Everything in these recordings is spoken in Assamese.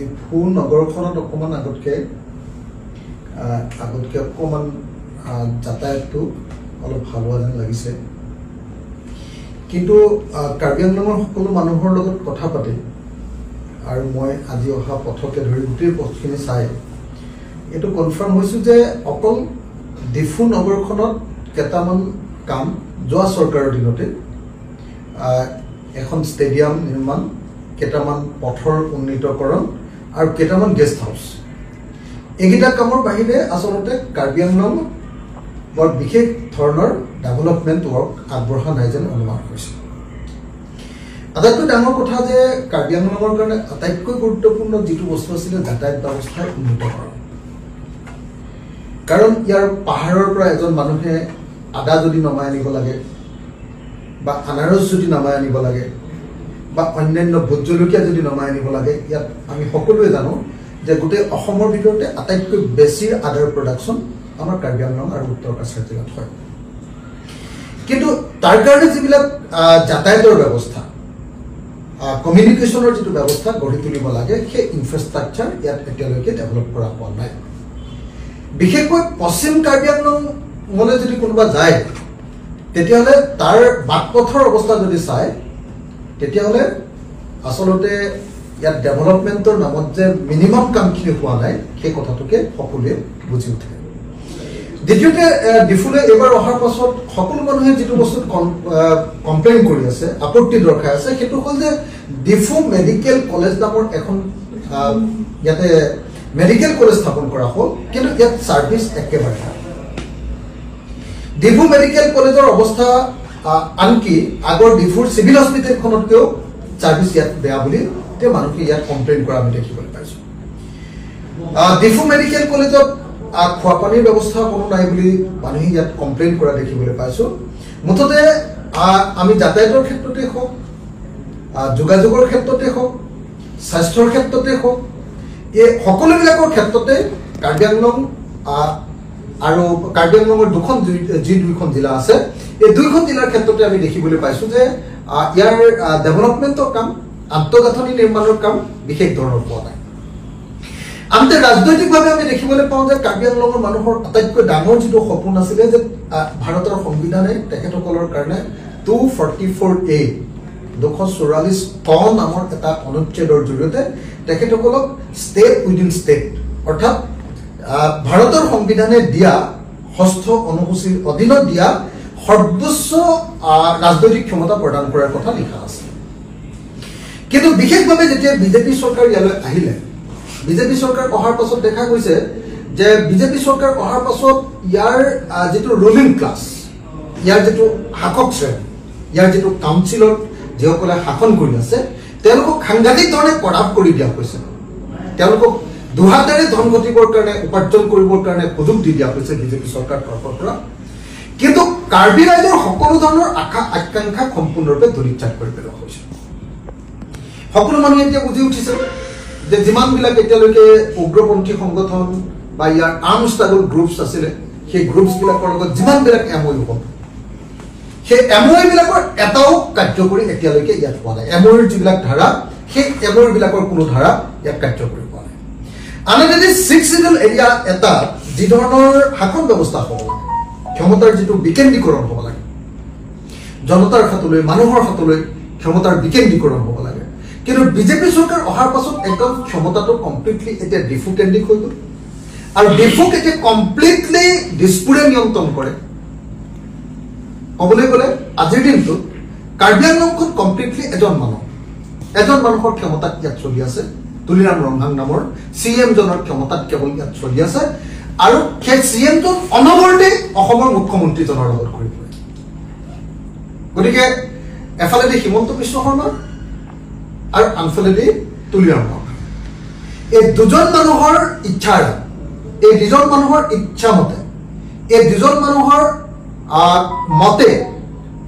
ডিফু নগৰখনত অকণমান আগতকৈ অকণমান যাতায়াতটো অলপ ভাল হোৱা যেন লাগিছে। কিন্তু কাৰ্বি আংলঙৰ সকলো মানুহৰ লগত কথা পাতি আৰু মই আজি অহা পথকে ধৰি গোটেই পথখিনি চাই এইটো কনফাৰ্ম হৈছোঁ যে অকল ডিফু নগৰখনত কেইটামান কাম যোৱা চৰকাৰৰ দিনতে এখন ষ্টেডিয়াম নিৰ্মাণ, কেইটামান পথৰ উন্নীতকৰণ আৰু কেইটামান গেষ্ট হাউচ, এইকেইটা কামৰ বাহিৰে আচলতে কাৰ্বি আংলং বৰ বিশেষ ধৰণৰ ডেভেলপমেণ্ট ৱৰ্ক আগবঢ়া নাই যেন অনুমান হৈছে। আটাইতকৈ ডাঙৰ কথা যে কাৰ্বি আংলঙৰ কাৰণে আটাইতকৈ গুৰুত্বপূৰ্ণ যিটো বস্তু আছিলে যাতায়াত ব্যৱস্থাৰ উন্নীতকৰণ। কাৰণ ইয়াৰ পাহাৰৰ পৰা এজন মানুহে আদা যদি নমাই আনিব লাগে বা আনাৰস যদি নমাই আনিব লাগে বা অন্যান্য ভোট জলকীয়া যদি নমাই আনিব লাগে, ইয়াত আমি সকলোৱে জানো যে গোটেই অসমৰ ভিতৰতে আটাইতকৈ বেছি আদাৰ প্ৰডাকশ্যন আমাৰ কাৰ্বি আংলং আৰু উত্তৰ কাছাৰ জিলাত হয়। কিন্তু তাৰ কাৰণে যিবিলাক যাতায়াতৰ ব্যৱস্থা, কমিউনিকেশ্যনৰ যিটো ব্যৱস্থা গঢ়ি তুলিব লাগে, সেই ইনফ্ৰাষ্ট্ৰাকচাৰ ইয়াত এতিয়ালৈকে ডেভেলপ কৰা হোৱা নাই। বিশেষকৈ পশ্চিম কাৰ্বি আংলঙলৈ যদি কোনোবা যায় তেতিয়াহ'লে তাৰ বাট পথৰ অৱস্থা যদি চায় তেতিয়াহ'লে আচলতে ইয়াত ডেভেলপমেণ্টৰ নামত যে মিনিমাম কামখিনি হোৱা নাই সেই কথাটোকে সকলোৱে বুজি উঠে। দ্বিতীয়তে ডিফুলৈ এইবাৰ অহাৰ পাছত সকলো মানুহে যিটো বস্তুত কমপ্লেইন কৰি আছে, আপত্তি দৰ্শাই আছে, সেইটো হ'ল যে ডিফু মেডিকেল কলেজ নামৰ এখন ইয়াতে মেডিকেল কলেজ স্থাপন কৰা হ'ল, কিন্তু ইয়াত ছাৰ্ভিচ একেবাৰে নাই। ডিফু মেডিকেল কলেজৰ অৱস্থা আনকি আগৰ ডিফুৰ চিভিল হস্পিটেলখনতকৈও ছাৰ্ভিচ ইয়াত বেয়া বুলি তেওঁ মানুহে ইয়াত কমপ্লেইন কৰা আমি দেখিবলৈ পাইছোঁ। ডিফু মেডিকেল কলেজত খোৱা পানীৰ ব্যৱস্থা কোনো নাই বুলি মানুহে ইয়াত কমপ্লেইন কৰা দেখিবলৈ পাইছোঁ। মুঠতে আমি যাতায়াতৰ ক্ষেত্ৰতে হওক, যোগাযোগৰ ক্ষেত্ৰতে হওক, স্বাস্থ্যৰ ক্ষেত্ৰতে হওক, এই সকলোবিলাকৰ ক্ষেত্ৰতে কাৰ্বি আংলং আৰু কাৰ্বি আংলঙৰ দুখন যি দুইখন জিলা আছে, এই দুইখন জিলাৰ ক্ষেত্ৰতে আমি দেখিবলৈ পাইছোঁ যে ইয়াৰ ডেভেলপমেণ্টৰ কাম, আন্তঃগাঁথনি নিৰ্মাণৰ কাম বিশেষ ধৰণৰ পোৱা নাই। আনহাতে ৰাজনৈতিকভাৱে আমি দেখিবলৈ পাওঁ যে কাৰ্বি আংলঙৰ মানুহৰ আটাইতকৈ ডাঙৰ যিটো সপোন আছিলে যে ভাৰতৰ সংবিধানে তেখেতসকলৰ কাৰণে 244A 244 ক নামৰ এটা অনুচ্ছেদৰ জৰিয়তে তেখেতসকলক ষ্টেট উইদিন ষ্টেট, অৰ্থাৎ ভাৰতৰ সংবিধানে দিয়া ষষ্ঠ অনুসূচীৰ অধীনত দিয়া সৰ্বোচ্চ ৰাজনৈতিক ক্ষমতা প্ৰদান কৰাৰ কথা লিখা আছে। কিন্তু বিশেষভাৱে যেতিয়া বিজেপি চৰকাৰ ইয়ালৈ আহিলে, বিজেপি চৰকাৰ অহাৰ পাছত দেখা গৈছে যে বিজেপি চৰকাৰ অহাৰ পাছত ইয়াৰ যিটো ৰুলিং ক্লাছ, ইয়াৰ যিটো শাসক শ্ৰেণী, ইয়াৰ যিটো কাউন্সিলত যিসকলে শাসন কৰি আছে, তেওঁলোকক সাংঘাতিক ধৰণে কৰাপ কৰি দিয়া হৈছে। তেওঁলোকক দুহাতেৰে ধন ঘটিবৰ কাৰণে, উপাৰ্জন কৰিবৰ কাৰণে সুযোগ দি দিয়া হৈছে বিজেপি চৰকাৰ তৰফৰ পৰা। কিন্তু কাৰ্বি ৰাইজৰ সকলো ধৰণৰ আশা আকাংক্ষা সম্পূৰ্ণৰূপে ধূলিসাৎ কৰি পেলোৱা হৈছে। সকলো মানুহে এতিয়া বুজি উঠিছে যে যিমানবিলাক এতিয়ালৈকে উগ্ৰপন্থী সংগঠন বা ইয়াৰ আৰ্ম ষ্ট্ৰাগল গ্ৰুপছ আছিলে, সেই গ্ৰুপছবিলাকৰ লগত যিমানবিলাক এম অ' হ'ল, সেই এম অ' বিলাকৰ এটাও কাৰ্যকৰী এতিয়ালৈকে ইয়াত হোৱা নাই। এম অ'ৰ যিবিলাক ধাৰা, সেই এম অ' বিলাকৰ কোনো ধাৰা ইয়াত কাৰ্যকৰী হোৱা নাই। আনহাতে ছিক্স চিডুল এৰিয়া এটা যি ধৰণৰ শাসন ব্যৱস্থা হ'ব লাগে, ক্ষমতাৰ যিটো বিকেন্দ্ৰীকৰণ হ'ব লাগে, জনতাৰ হাতলৈ, মানুহৰ হাতলৈ ক্ষমতাৰ বিকেন্দ্ৰীকৰণ হ'ব লাগে, কিন্তু বিজেপি চৰকাৰ অহাৰ পাছত একদম ক্ষমতাটো কমপ্লিটলি এতিয়া ডিফু কেন্দ্ৰিক হৈ গ'ল আৰু ডিফুক এতিয়া কমপ্লিটলি দিছপুৰে নিয়ন্ত্ৰণ কৰে। ক'বলৈ গ'লে আজিৰ দিনটোত কাৰ্বি আংলংখন কমপ্লিটলি এজন মানুহৰ ক্ষমতাত ইয়াত চলি আছে। তুলিৰাম ৰংহাং নামৰ চি এমজনৰ ক্ষমতাত কেৱল ইয়াত চলি আছে আৰু সেই চি এমজন অনবৰতে অসমৰ মুখ্যমন্ত্ৰীজনৰ লগত ঘূৰি ফুৰে। গতিকে এফালেদি হিমন্ত বিশ্ব শৰ্মা আৰু আনফালেদি তুলিৰাম ৰংহাং, এই দুজন মানুহৰ ইচ্ছাৰ, এই দুজন মানুহৰ ইচ্ছা মতে, এই দুজন মানুহৰ মতে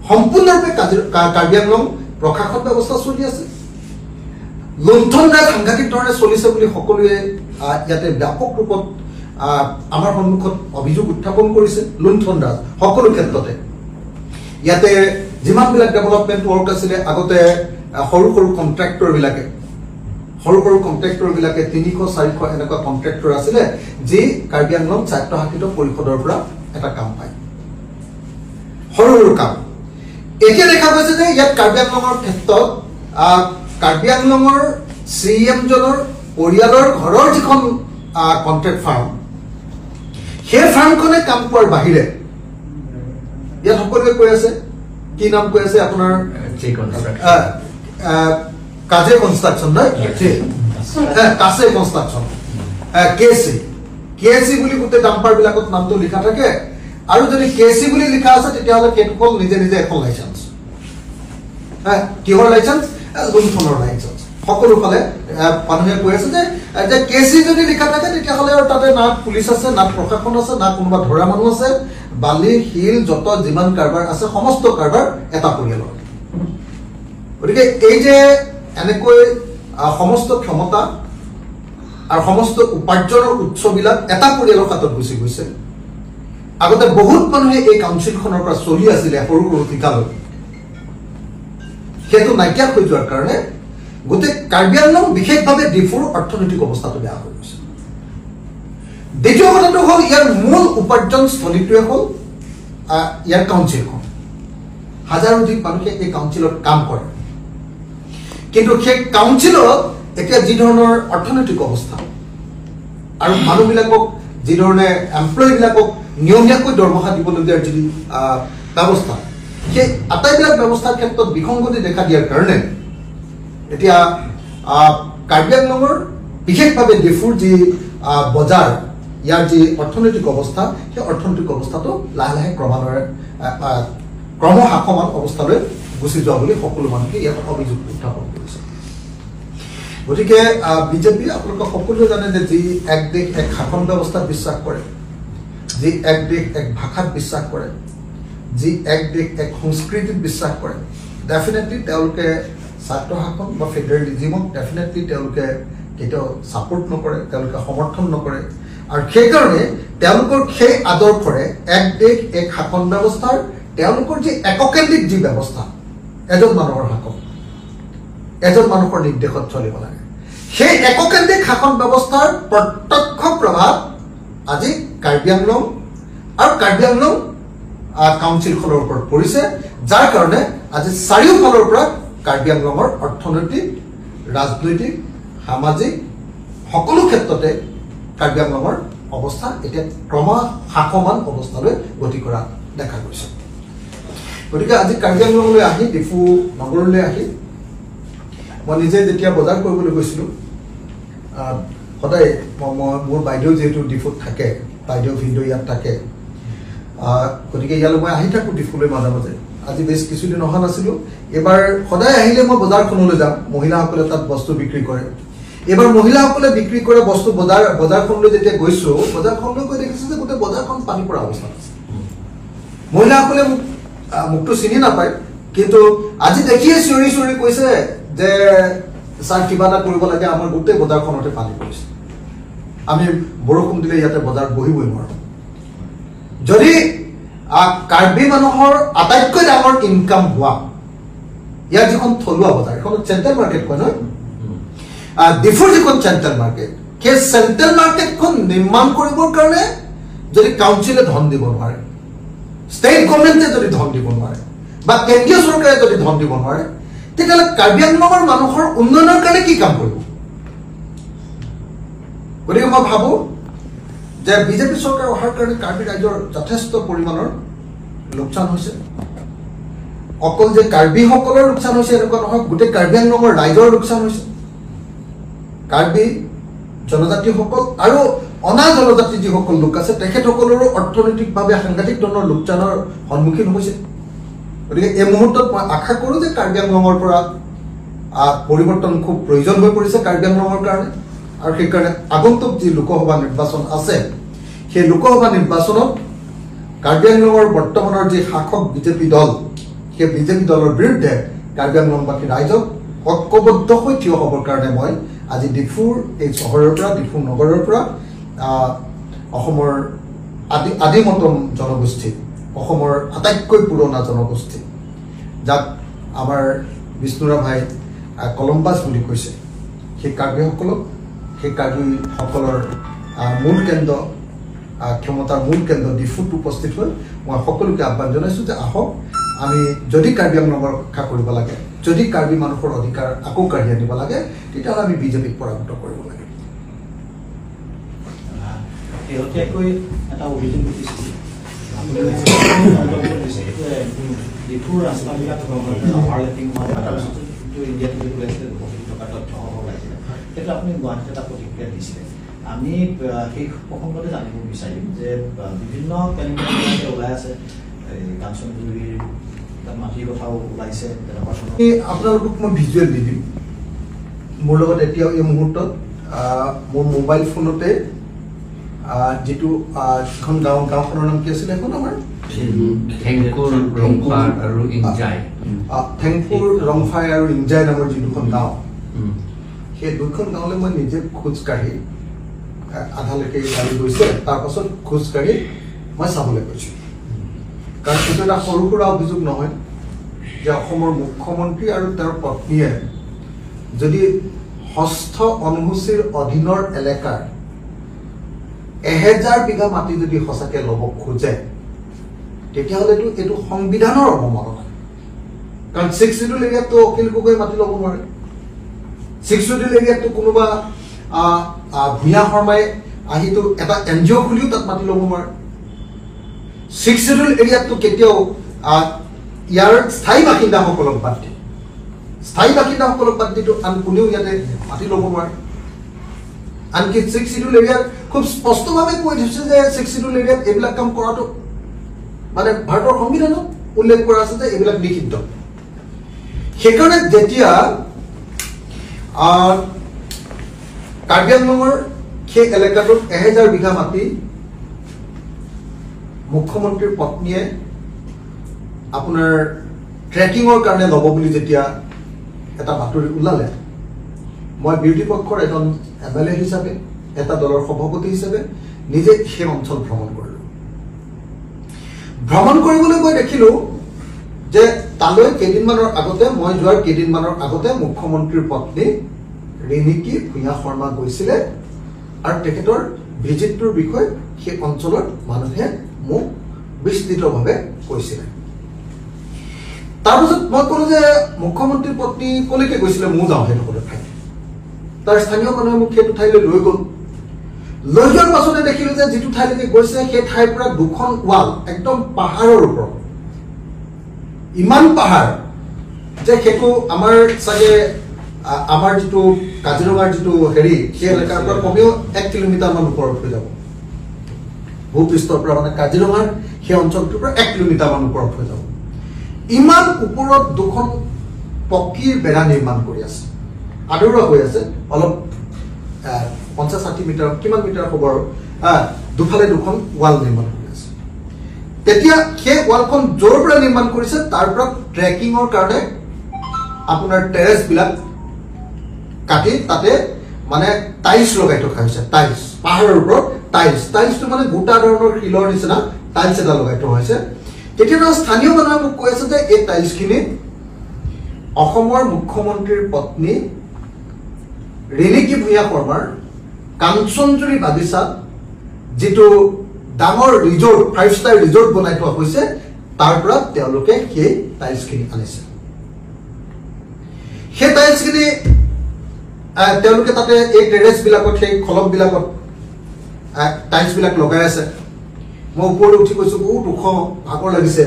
সম্পূৰ্ণৰূপে কাৰ্বি আংলং প্ৰশাসন ব্যৱস্থা চলি আছে। লুণ্ঠন ৰাজ সাংঘাতিক ধৰণে চলিছে বুলি সকলোৱে ইয়াতে ব্যাপক ৰূপত আমাৰ সন্মুখত অভিযোগ উত্থাপন কৰিছে। লুণ্ঠন ৰাজ সকলো ক্ষেত্ৰতে ইয়াতে যিমানবিলাক ডেভেলপমেণ্ট ৱৰ্ক আছিলে আগতে সৰু সৰু কণ্ট্ৰেক্টৰবিলাকে সৰু সৰু কণ্ট্ৰেক্টৰবিলাকে 300-400 এনেকুৱা কণ্ট্ৰেক্টৰ আছিলে যি কাৰ্বি আংলং স্বায়ত্তশাসিত পৰিষদৰ পৰা এটা কাম পায়, সৰু সৰু কাম। এতিয়া দেখা গৈছে যে ইয়াত কাৰ্বি আংলঙৰ ক্ষেত্ৰত কাৰ্বি আংলঙৰ চি এমজনৰ পৰিয়ালৰ ঘৰৰ যিখন কণ্ট্ৰেক্ট ফাৰ্ম, সেই ফাৰ্মখনে কাম পোৱাৰ বাহিৰে ইয়াত সকলোৱে কৈ আছে, কি নাম কৈ আছে আপোনাৰ, কাজে কনষ্ট্ৰাকশ্যন নহয়, কাছে কনষ্ট্ৰাকশ্যন, কে চি বুলি গোটেই ডাম্পাৰ বিলাকত নামটো লিখা থাকে। আৰু যদি কে চি বুলি লিখা আছে তেতিয়াহ'লে সেইটোখন নিজে নিজে এখন লাইচেঞ্চ। কিহৰ লাইচেঞ্চ? লুণ্ঠনৰ লাইচেঞ্চ। সকলো ফালে মানুহে কৈ আছে যে কে চি যদি লিখা থাকে তেতিয়াহ'লে আৰু তাতে না পুলিচ আছে, না প্ৰশাসন আছে, না কোনোবা ধৰা মানুহ আছে। বালি শিল যত যিমান কাৰবাৰ আছে সমস্ত কাৰবাৰ এটা পৰিয়ালৰ। গতিকে এই যে এনেকৈ সমস্ত ক্ষমতা আৰু সমস্ত উপাৰ্জনৰ উৎসবিলাক এটা পৰিয়ালৰ হাতত গুচি গৈছে। আগতে বহুত মানুহে এই কাউন্সিলখনৰ পৰা চলি আছিলে সৰু সৰু ঠিকালৈ, সেইটো নাইকিয়া হৈ যোৱাৰ কাৰণে গোটেই কাৰ্বি আংলং বিশেষভাৱে ডিফুৰ অৰ্থনৈতিক অৱস্থাটো বেয়া হৈ গৈছে। দ্বিতীয় কথাটো হ'ল ইয়াৰ মূল উপাৰ্জনস্থলীটোৱে হ'ল ইয়াৰ কাউন্সিলখন। হাজাৰোধিক মানুহে এই কাউন্সিলত কাম কৰে, কিন্তু সেই কাউন্সিলত এতিয়া যি ধৰণৰ অৰ্থনৈতিক অৱস্থা আৰু মানুহবিলাকক যি ধৰণে এমপ্লয়ীবিলাকক নিয়মীয়াকৈ দৰমহা দিবলগীয়াৰ যি ব্যৱস্থা, সেই আটাইবিলাক ব্যৱস্থাৰ ক্ষেত্ৰত বিসংগতি দেখা দিয়াৰ কাৰণে এতিয়া কাৰ্বি আংলঙৰ বিশেষভাৱে ডিফুৰ যি বজাৰ, ইয়াৰ যি অৰ্থনৈতিক অৱস্থা, সেই অৰ্থনৈতিক অৱস্থাটো লাহে লাহে ক্ৰমান্বয়ে ক্ৰমহ্ৰাসমান অৱস্থালৈ গুচি যোৱা বুলি সকলো মানুহে ইয়াত অভিযোগ উত্থাপন কৰিছে। গতিকে বিজেপি আপোনালোকে সকলোৱে জানে যে যি এক দেশ এক শাসন ব্যৱস্থাত বিশ্বাস কৰে, যি এক দেশ এক ভাষাত বিশ্বাস কৰে, যি এক দেশ এক সংস্কৃতিত বিশ্বাস কৰে, ডেফিনেটলি তেওঁলোকে স্বায়ত্তশাসন বা ফেডাৰেলিজিমক ডেফিনেটলি তেওঁলোকে কেতিয়াও ছাপোৰ্ট নকৰে, তেওঁলোকে সমৰ্থন নকৰে। আৰু সেইকাৰণে তেওঁলোকৰ সেই আদৰ্শৰে এক দেশ এক শাসন ব্যৱস্থাৰ তেওঁলোকৰ যি এককেন্দ্ৰিক যি ব্যৱস্থা, এজন মানুহৰ শাসন, এজন মানুহৰ নিৰ্দেশত চলিব লাগে, সেই এককেন্দ্ৰিক শাসন ব্যৱস্থাৰ প্ৰত্যক্ষ প্ৰভাৱ আজি কাৰ্বি আংলং আৰু কাৰ্বি আংলং কাউন্সিলখনৰ ওপৰত পৰিছে, যাৰ কাৰণে আজি চাৰিওফালৰ পৰা কাৰ্বি আংলঙৰ অৰ্থনৈতিক, ৰাজনৈতিক, সামাজিক সকলো ক্ষেত্ৰতে কাৰ্বি আংলঙৰ অৱস্থা এতিয়া ক্ৰমহ্ৰাসমান অৱস্থালৈ গতি কৰা দেখা গৈছে। গতিকে আজি কাৰ্বি আংলঙলৈ আহি, ডিফু নগৰলৈ আহি মই নিজে যেতিয়া বজাৰ কৰিবলৈ গৈছিলোঁ, সদায় মই মোৰ বাইদেউ যিহেতু ডিফুত থাকে, বাইদেউ ভিনদেউ ইয়াত থাকে, গতিকে ইয়ালৈ মই আহি থাকোঁ ডিফুলৈ মাজে মাজে। আজি বেছ কিছুদিন অহা নাছিলোঁ, এইবাৰ সদায় আহিলে মই বজাৰখনলৈ যাওঁ, মহিলাসকলে তাত বস্তু বিক্ৰী কৰে। এইবাৰ মহিলাসকলে বিক্ৰী কৰা বস্তু বজাৰখনলৈ যেতিয়া গৈছোঁ, বজাৰখনলৈ গৈ দেখিছোঁ যে গোটেই বজাৰখন পানী পৰা অৱস্থাত আছে। মহিলাসকলে মোকতো চিনি নাপায়, কিন্তু আজি দেখিয়ে চিঞৰি চিঞৰি কৈছে যে ছাৰ কিবা এটা কৰিব লাগে, আমাৰ গোটেই বজাৰখনতে পানী পৰিছে, আমি বৰষুণ দিলে ইয়াতে বজাৰত বহিবই নোৱাৰোঁ। যদি কাৰ্বি মানুহৰ আটাইতকৈ ডাঙৰ ইনকাম হোৱা ইয়াৰ যিখন থলুৱা বজাৰ, এখন চেণ্ট্ৰেল মাৰ্কেট কয় নহয়, ডিফুৰ যিখন চেণ্ট্ৰেল মাৰ্কেট, সেই চেণ্ট্ৰেল মাৰ্কেটখন নিৰ্মাণ কৰিবৰ কাৰণে যদি কাউন্সিলে ধন দিব নোৱাৰে, ষ্টেট গভৰ্ণমেণ্টে যদি ধন দিব নোৱাৰে বা কেন্দ্ৰীয় চৰকাৰে যদি ধন দিব নোৱাৰে, তেতিয়াহ'লে কাৰ্বি আংলঙৰ মানুহৰ উন্নয়নৰ কাৰণে কি কাম কৰিব? গতিকে মই ভাবোঁ যে বিজেপি চৰকাৰ অহাৰ কাৰণে কাৰ্বি ৰাইজৰ যথেষ্ট পৰিমাণৰ লোকচান হৈছে। অকল যে কাৰ্বিসকলৰ লোকচান হৈছে এনেকুৱা নহয়, গোটেই কাৰ্বি আংলঙৰ ৰাইজৰ লোকচান হৈছে। কাৰ্বি জনজাতিসকল আৰু অনা জনজাতি যিসকল লোক আছে তেখেতসকলৰো অৰ্থনৈতিকভাৱে সাংঘাতিক ধৰণৰ লোকচানৰ সন্মুখীন হৈছে। গতিকে এই মুহূৰ্তত মই আশা কৰোঁ যে কাৰ্বি আংলঙৰ পৰা পৰিৱৰ্তন খুব প্ৰয়োজন হৈ পৰিছে কাৰ্বি আংলঙৰ কাৰণে। আৰু সেইকাৰণে আগন্তুক যি লোকসভা নিৰ্বাচন আছে, সেই লোকসভা নিৰ্বাচনত কাৰ্বি আংলঙৰ বৰ্তমানৰ যি শাসক বিজেপি দল, সেই বিজেপি দলৰ বিৰুদ্ধে কাৰ্বি আংলংবাসী ৰাইজক ঐক্যবদ্ধ হৈ থিয় হ'বৰ কাৰণে মই আজি ডিফুৰ এই চহৰৰ পৰা, ডিফু নগৰৰ পৰা অসমৰ আদিমতম জনগোষ্ঠী, অসমৰ আটাইতকৈ পুৰণা জনগোষ্ঠী, যাক আমাৰ বিষ্ণুৰাভাই কলম্বাছ বুলি কৈছে, সেই কাৰ্বিসকলক, সেই কাৰ্বিসকলৰ মূল কেন্দ্ৰ, ক্ষমতাৰ মূল কেন্দ্ৰ ডিফুত উপস্থিত হৈ মই সকলোকে আহ্বান জনাইছোঁ যে আহক, আমি যদি কাৰ্বি আংলঙৰ ৰক্ষা কৰিব লাগে, যদি কাৰ্বি মানুহৰ অধিকাৰ আকৌ কাঢ়ি আনিব লাগে, তেতিয়াহ'লে আমি বিজেপিক পৰাভূত কৰিব লাগে। শেহতীয়াকৈ এটা অভিযোগ উঠিছিল, ডিফুৰ ৰাস্তাবিলাক অভাৰলেপিং হোৱা, তাৰপিছত যিটো ইণ্ডিয়া টিভিত ওলাইছিলে 2 কোটি টকাৰ তথ্যসহ ওলাইছিলে, সেইটো আপুনি গুৱাহাটীত এটা প্ৰতিক্ৰিয়া দিছিলে। আমি সেই প্ৰসংগতে জানিব বিচাৰিম যে বিভিন্ন কেলেংকাৰী ওলাই আছে, এই কাঞ্চনজুৰিৰ মাটিৰ কথাও ওলাইছে, তেনেকুৱা ধৰণৰ। আপোনালোকক মই ভিজুৱেল দি দিম। মোৰ লগত এতিয়াও এই মুহূৰ্তত মোৰ মোবাইল ফোনতে যিটো যিখন গাঁও, গাঁওখনৰ নাম কি আছিলে এখন আমাৰ? থেংকুৰ ৰংফাৰ আৰু ইংজাই। থেংকুৰ ৰংফাই আৰু ইংজাই নামৰ যি দুখন গাঁও, সেই দুখন গাঁৱলৈ মই নিজে খোজকাঢ়ি আধালৈকে গাড়ী গৈছে, তাৰপাছত খোজকাঢ়ি মই চাবলৈ গৈছোঁ। কাৰণ সেইটো এটা সৰু সুৰা অভিযোগ নহয় যে অসমৰ মুখ্যমন্ত্ৰী আৰু তেওঁৰ পত্নীয়ে যদি ষষ্ঠ অনুসূচীৰ অধীনৰ এলেকাৰ 1000 বিঘা মাটি যদি সঁচাকে ল'ব খোজে, তেতিয়াহ'লেতো এইটো সংবিধানৰ অৱমাননা। কাৰণ ছিক্স চিডিউল এৰিয়াততো অখিল গগৈ মাটি ল'ব নোৱাৰে, ছিক্স চিডিউল এৰিয়াততো কোনোবা ভূঞা শৰ্মাই আহিতো এটা এন জি অ' খুলিও তাত মাটি ল'ব নোৱাৰে, ছিক্স চিডিউল এৰিয়াততো কেতিয়াও ইয়াৰ স্থায়ী বাসিন্দাসকলক বাদ দি, স্থায়ী বাসিন্দাসকলক বাদ দিতো আন কোনেও ইয়াতে মাটি ল'ব নোৱাৰে। আনকি ছিক্স চিডিউল এৰিয়াত খুব স্পষ্টভাৱে কৈ থৈছে যে ছিক্স চিডিউল এৰিয়াত এইবিলাক কাম কৰাটো মানে ভাৰতৰ সংবিধানত উল্লেখ কৰা আছে যে এইবিলাক নিষিদ্ধ। সেইকাৰণে যেতিয়া কাৰ্বি আংলঙৰ সেই এলেকাটোত 1000 বিঘা মাটি মুখ্যমন্ত্ৰীৰ পত্নীয়ে আপোনাৰ ট্ৰেকিঙৰ কাৰণে ল'ব বুলি যেতিয়া এটা বাতৰি ওলালে, মই বিৰোধী পক্ষৰ এজন এম এল এ হিচাপে, এটা দলৰ সভাপতি হিচাপে নিজে সেই অঞ্চল ভ্ৰমণ কৰিলোঁ। ভ্ৰমণ কৰিবলৈ গৈ দেখিলোঁ যে তালৈ কেইদিনমানৰ আগতে, মই যোৱাৰ কেইদিনমানৰ আগতে মুখ্যমন্ত্ৰীৰ পত্নী ৰিণিকী ভূঞা শৰ্মা গৈছিলে আৰু তেখেতৰ ভিজিটটোৰ বিষয়ে সেই অঞ্চলৰ মানুহে মোক বিস্তৃতভাৱে কৈছিলে। তাৰপিছত মই ক'লো যে মুখ্যমন্ত্ৰীৰ পত্নী ক'লৈকে গৈছিলে, ময়ো যাওঁ সেইডোখৰ ঠাইত। তাৰ স্থানীয় মানুহে মোক সেইটো ঠাইলৈ লৈ গ'ল। লৈ যোৱাৰ পাছতে দেখিলোঁ যে যিটো ঠাইলৈকে গৈছে সেই ঠাইৰ পৰা দুখন ৱাল একদম পাহাৰৰ ওপৰত, ইমান পাহাৰ যে সেইটো আমাৰ চাগে আমাৰ যিটো কাজিৰঙাৰ যিটো হেৰি, সেই এলেকাৰ পৰা কমেও 1 কিলোমিটাৰমান ওপৰত হৈ যাব। ভূপৃষ্ঠৰ পৰা মানে কাজিৰঙাৰ সেই অঞ্চলটোৰ পৰা 1 কিলোমিটাৰমান ওপৰত হৈ যাব। ইমান ওপৰত দুখন পকীৰ বেৰা নিৰ্মাণ কৰি আছে, আধৰুৱা হৈ আছে, অলপ 50-60 মিটাৰ কিমান মিটাৰ হ'ব আৰু, দুফালে দুখন ৱাল নিৰ্মাণ কৰি আছে। তেতিয়া সেই ৱালখন য'ৰ পৰা নিৰ্মাণ কৰিছে তাৰ পৰা ট্ৰেকিঙৰ কাৰণে আপোনাৰ টেৰেছবিলাক কাটি তাতে মানে টাইলছ লগাই থকা হৈছে। টাইলছ পাহাৰৰ ওপৰত টাইলছ, টাইলছটো মানে গোটা ধৰণৰ শিলৰ নিচিনা টাইলছ এটা লগাই থোৱা হৈছে। তেতিয়া স্থানীয় মানুহে মোক কৈ আছে যে এই টাইলছখিনি অসমৰ মুখ্যমন্ত্ৰীৰ পত্নী ৰিণিকী ভূঞা শৰ্মাৰ কাঞ্চনজুৰি বাগিচাত যিটো ডাঙৰ ৰিজৰ্ট, 5 ষ্টাৰ ৰিজৰ্ট বনাই থোৱা হৈছে, তাৰ পৰা তেওঁলোকে সেই টাইলছখিনি আনিছে। সেই টাইলছখিনি তেওঁলোকে তাতে এই টেৰেছবিলাকত, সেই খলকবিলাকত টাইলছবিলাক লগাই আছে। মই ওপৰলৈ উঠি গৈছোঁ, বহুত ওখ, ভাগৰ লাগিছে,